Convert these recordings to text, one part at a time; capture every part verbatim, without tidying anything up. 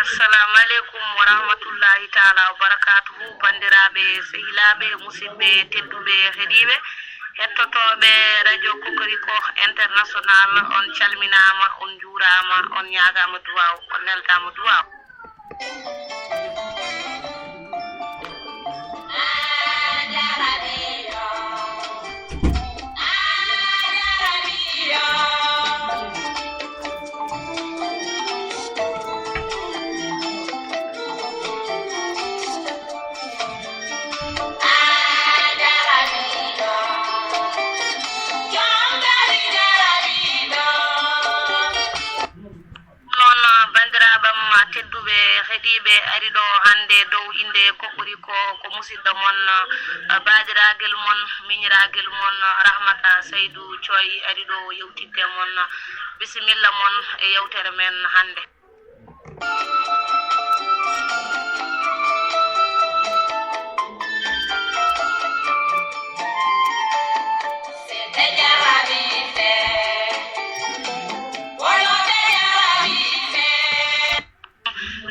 Assalamu aleykum wa rahmatullahi taala wa barakatuhu. Banndiraaɓe, sehilaaɓe, musidɓe tedduɓe, heɗiiɓe, hettotooɓe Radio Kokoriko International, on calminaama, on njuuraama, on ñaagaama duwaaw, on neldaama duwaaw. Noon, banndiraaɓe am tedduɓe, heɗiiɓe, ari ɗo hannde dow innde Kokoriko, ko musidɗo mon, baadiraagel mon, miñiraagel mon, Rahmata Saydu Coy, ari ɗo yewtidde mon. Bisimilla mon e yewtere men hannde.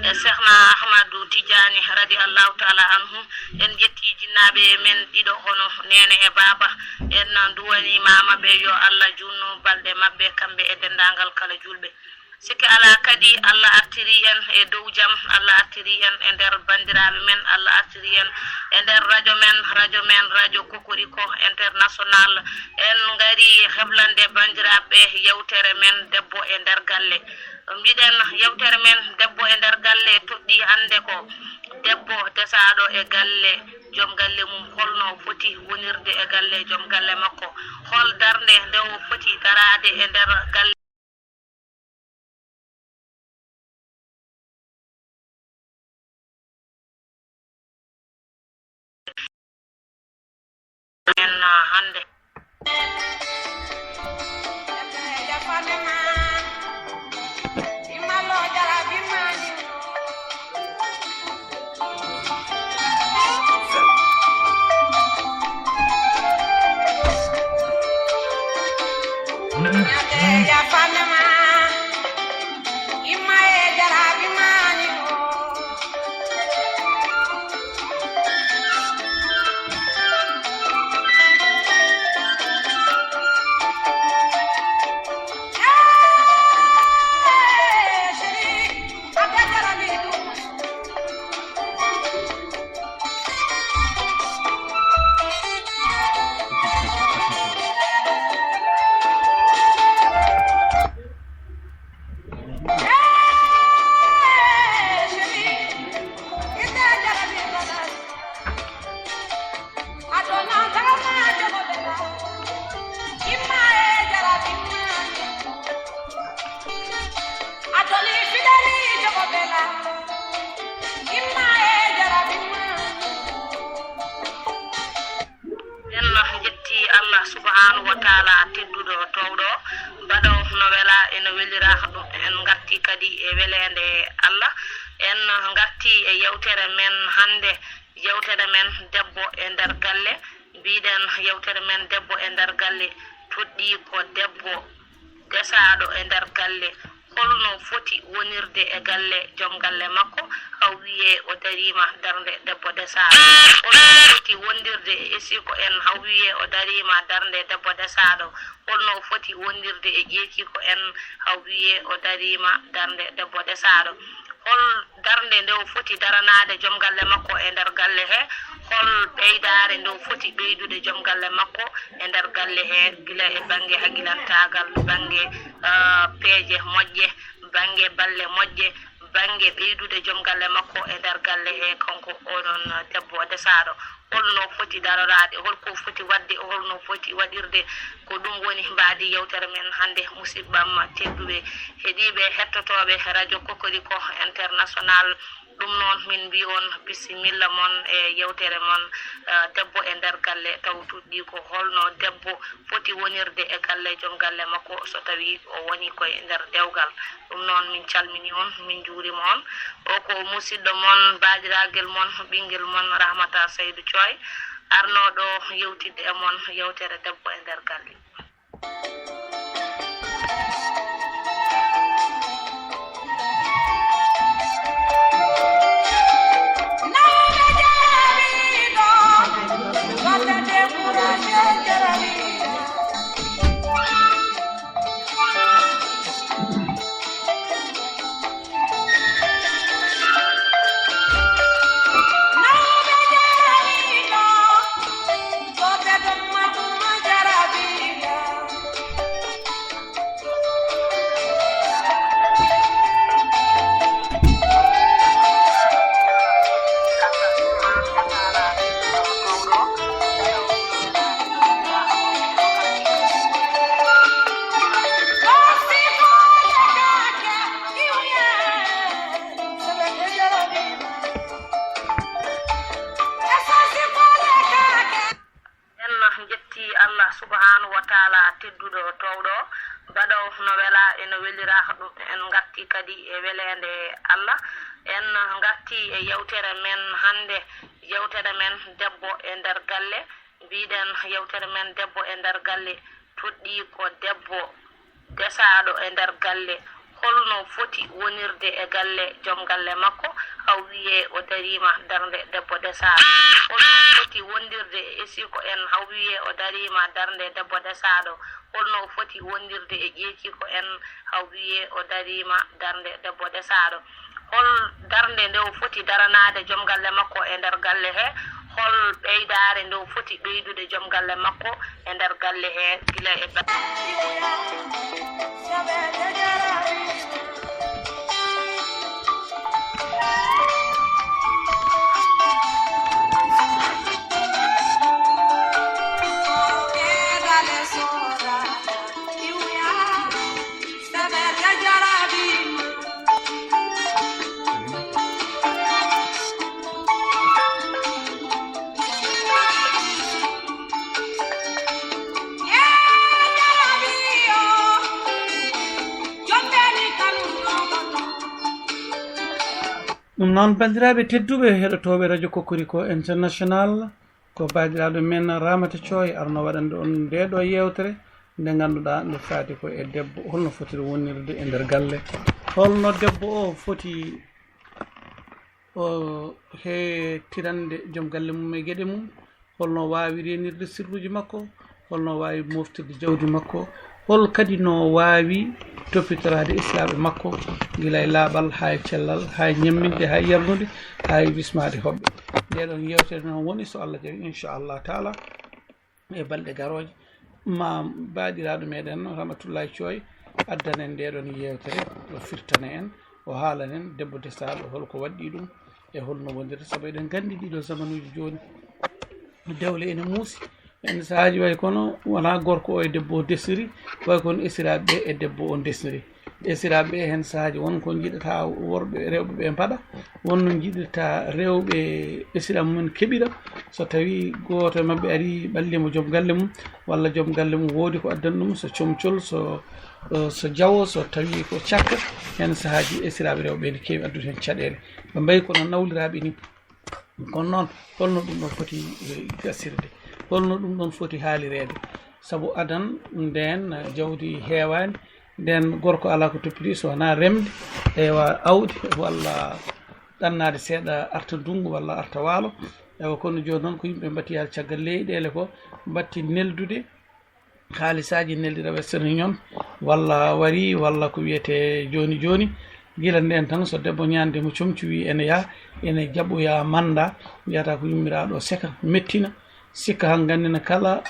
E Cheikhna Ahmadou Tidiane radi Allahu taala anhu, en jetti jinnaaɓe men ɗiɗo hono neene e baaba, en duwani maama ɓe yo Allah junnu balɗe maɓɓe kamɓe e denndaangal kala julɓe. Sikke alaa kadi, Allah artiri en e dow jam, Allah artiri en e nder banndiraaɓe men, Allah artiri en e nder rajo men, rajo men, Radio Kokoriko International. En ngari heblande banndiraaɓe yewtere men debbo e nder galle. Mbiɗen yewtere men debbo e nder galle toɗɗii hannde ko debbo desaaɗo e galle, joom galle mum holno foti wonirde e galle joom galle makko, hol darnde nde o foti daraade e nder galle. Men, ah, hannde. En njetti Allah subhanahu wa taala tedduɗo towɗo, baɗo no wela ene welira ɗum. En ngatti kadi e weleende Allah. En ngatti e yewtere men hannde, yewtere men debbo e nder galle. Mbiɗen yewtere men debbo e nder galle toɗɗii ko debbo desaaɗo e nder galle. Holno foti wonirde e galle joom galle makko, haa wiyee o dariima darnde debbo desaaɗo? Holno foti wondirde e esiiko en, haa wiyee o dariima darnde debbo desaaɗo? Holno foti wondirde e ƴeetiiko en, haa wiyee o dariima darnde debbo desaaɗo? Hol darnde nde o foti daranaade joom galle makko e nder galle he? Hol ɓeydaare nde o foti ɓeydude joom galle makko e nder galle he, gila e bannge hagilantaagal, bannge, ah, peeje moƴƴe, bannge balle moƴƴe, bannge ɓeydude joom galle makko e nder galle he, kanko onon debbo desaaɗo? Holno foti daroraade? Holko foti waɗde? Holno foti waɗirde? Ko ɗum woni mbaadi yewtere men hannde, musidɓam tedduɓe heɗiiɓe hettotooɓe Radio Kokoriko International. Ɗum noon, min mbi on bisimilla mon e yewtere mon, eh, debbo e nder galle, taw tuɗɗi ko holno debbo foti wonirde e galle joom galle makko so tawi o woni koye nder dewgal. Ɗum noon, min calmini on, min njuurima on. O ko musidɗo mon, baadiraagel mon, ɓinngel mon, Rahmata Saydu Coy, arnooɗo yewtidde e mon yewtere debbo e nder galle. Kadi e weleende Allah, en ngartii e yewtere men hannde, yewtere men debbo e nder galle. Mbiɗen yewtere men debbo e nder galle, toɗɗii ko debbo desaaɗo e nder galle. Holno foti wonirde e galle joom galle makko, haw wiyee o dariima darnde debbo desaaɗo? Holno foti wondirde e esiiko en, haw wiyee o dariima darnde debbo desaaɗo? Holno foti wondirde e ƴeeciiko en, haw wiyee o dariima darnde debbo desaaɗo? Hol darnde nde o foti daranaade joom galle makko e nder galle he? Hol ɓeydaare nde o foti ɓeydude joom galle makko e nder galle he, gila e ba- Ɗum noon, banndiraaɓe tedduɓe heɗotooɓe Radio Kokoriko International, ko baadiraɗo men Ramata Coy arno waɗande on nde ɗo yewtere nde ngannduɗaa nde faati ko e debbo, holno fotiri wonirde e nder galle. Holno debbo o foti o hetirande joom galle mum e geɗe mum, holno waawi renirde sirruji makko, holno waawi moftirde jawdi makko, hol kadi no waawi toppitoraade islaaɓe makko, gila e laaɓal, haa e cellal, haa e ñamminde, haa e yarnude, haa e wismaade hoɓɓe. Nde ɗon yewtere noon woni, so Allah jaɓi, inchallah taala, e balɗe garooje, ma baaɗiraaɗo meɗen Ramatullahi Coy addanen nde ɗon yewtere, o firtana en, o haalanen debbo desaaɗo holko waɗɗi ɗum e holno wondirta, sabu eɗen nganndi ɗiɗo zamanuuji jooni, dewle ene muusi. En sahaaji way kono wonaa gorko o e debbo o desiri, way kono esiraaɓe ɓe e debbo o desiri. Esiraaɓe ɓe heen sahaaji won ko njiɗata worɓe, rewɓe ɓe mbaɗa, won no njiɗirta rewɓe esiraaɓe mumen keɓira. So tawii gooto e maɓɓe arii ɓalliima joom galle mum, walla joom galle mum woodi ko addani ɗum, so comcol, so, so jawo, so tawii ko cakka, heen sahaaji esiraaɓe rewɓe ene keewi addude heen caɗeele. Ɓe mbayi kono nawliraaɓe ni. Kono noon, holno ɗum ɗon foti, eh, gasirde? Holno ɗum ɗon foti haalireede? Sabu adan ndeen, eh, jawdi heewaani, ndeen gorko alaa ko toppiti so wonaa remde, ewa, awde walla ɗannaade seeɗa arta ndunngu walla arta waalo. Ewa, kono jooni noon ko yimɓe mbatti yaade caggal leyɗeele ko, mbatti neldude haalisaaji neldira Western Union, walla wari, walla ko wiyetee jooni jooni. Gila ndeen tan, so debbo ñaande mo comci wii ene yaha, ene jaɓoya mannda, wiyata ko yummiraaɗo seka, mettina, sikka han nganndina kala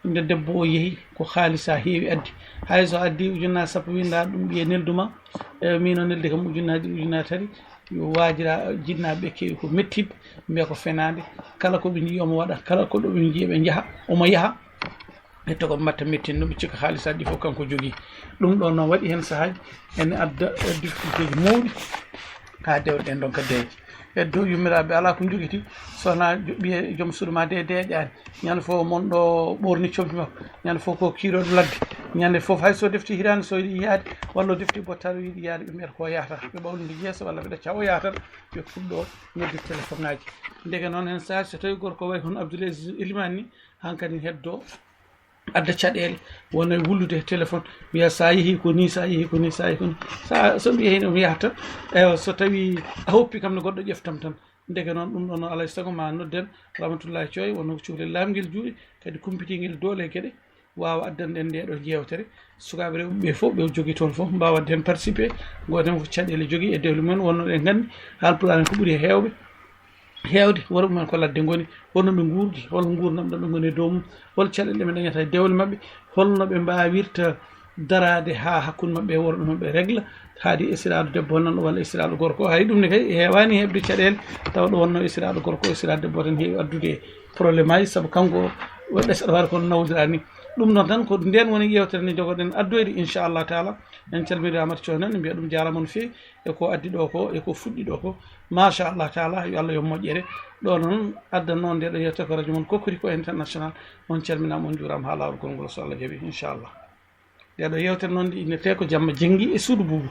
nde debbo o yehi, ko haalisa heewi addi. Hay so addi ujunnaaji sappo, winda ɗum ɓiye neldu ma, e miin o neldi kam ujunnaaji, ujunnaaji tati, yo waajira, jinnaaɓe ɓe keewi ko mettiɓe, mbiya ko fenaande, kala ko ɓe njiyi omo waɗa, kala ko ɗo ɓe njiyi ɓe njaha, omo yaha. Ɓe togo mbatta mettin ɗum, ɓe cikka haalisaaji ɗi fof kanko jogii. Ɗum ɗo noon waɗi heen sahaaji ene adda, eh, difficultéji mawɗi haa dewle ɗen ndonka deeƴde. Heddo yummiraaɓe alaa ko njogiti, so wonaa jo-, ɓiye joom suudu ma de deeƴaani. Ñande fof mon ɗo ɓoorni comci makko. Ñande fof ko kiirooɗo ladde. Ñande fof hay so defti hiraande so yiɗi yaade, walla o defti bottaari o yiɗi yaade, ɓe mbiyata ko o yahata. Ɓe ɓawlinde yeeso walla ɓe ɗacca o yahata, ɓe puɗɗo nodde téléphone ŋaaji. Ndeke noon heen sahaaji so tawii gorko wayi hono Abdoul Aziz Elimane ni, hankadi heddo adda caɗeele, wona e wullude e téléphone, wiya sa yehi ko ni, sa yehi ko ni, sa yehi ko ni. Sa, so mi yehi, mi yahata. Eywa, so tawi a hoppi kam ne, goɗɗo ƴeftam tan. Ndeke noon, ɗum ɗon alay sago ma nodden Ramatullahi Coy, wonno ko cukalel laamngel juuɗe, kadi kumpitiingel doole e geɗe, waawa addan ɗen nde ɗo jeewtere. Sukaaɓe rewɓe ɓe fof, ɓe jogi toon fof, mbaawa adden participer. Gooto heen ko caɗeele jogi e dewle mumen, wonno ɗen nganndi, Haalpulaar en ko ɓuri e heewɓe. Heewde worɓe mumen ko ladde ngoni, holno ɓe nguurdi, hol nguurndam ɗam ɓe ngoni e dow mum, hol caɗeele ɗe ɓe dañata e dewle maɓɓe, holno ɓe mbaawirta daraade haa hakkunde maɓɓe e worɓe maɓɓe regla, haadi esiraaɗo debbo nan walla esiraaɗo gorko. Hay ɗum ne kay heewaani heɓde caɗeele, tawa ɗo wonno esiraaɗo gorko, esiraaɗo debbo tan heewi addude problème aji, sabu kanko o ɗesɗo waɗa kono nawdira ni. Ɗum noon tan ko ndeen woni yewtere nde jogoɗen addoyde, inchallah taala. En calmini Ramata Coy noon, en mbiya ɗum jaaraama no feewi e ko addi ɗo ko, e ko fuɗɗi ɗo ko. Machallah taala, yo Allah yo moƴƴere. Ɗo noon addan noon nde ɗo yewtere ko radio mon Kokoriko International. On calminaama, on njuuraama haa laawol gongol so Allah jaɓi, inchallah. Nde ɗo yewtere noon nde innetee ko Jamma Jenngi e Suudu Buubu.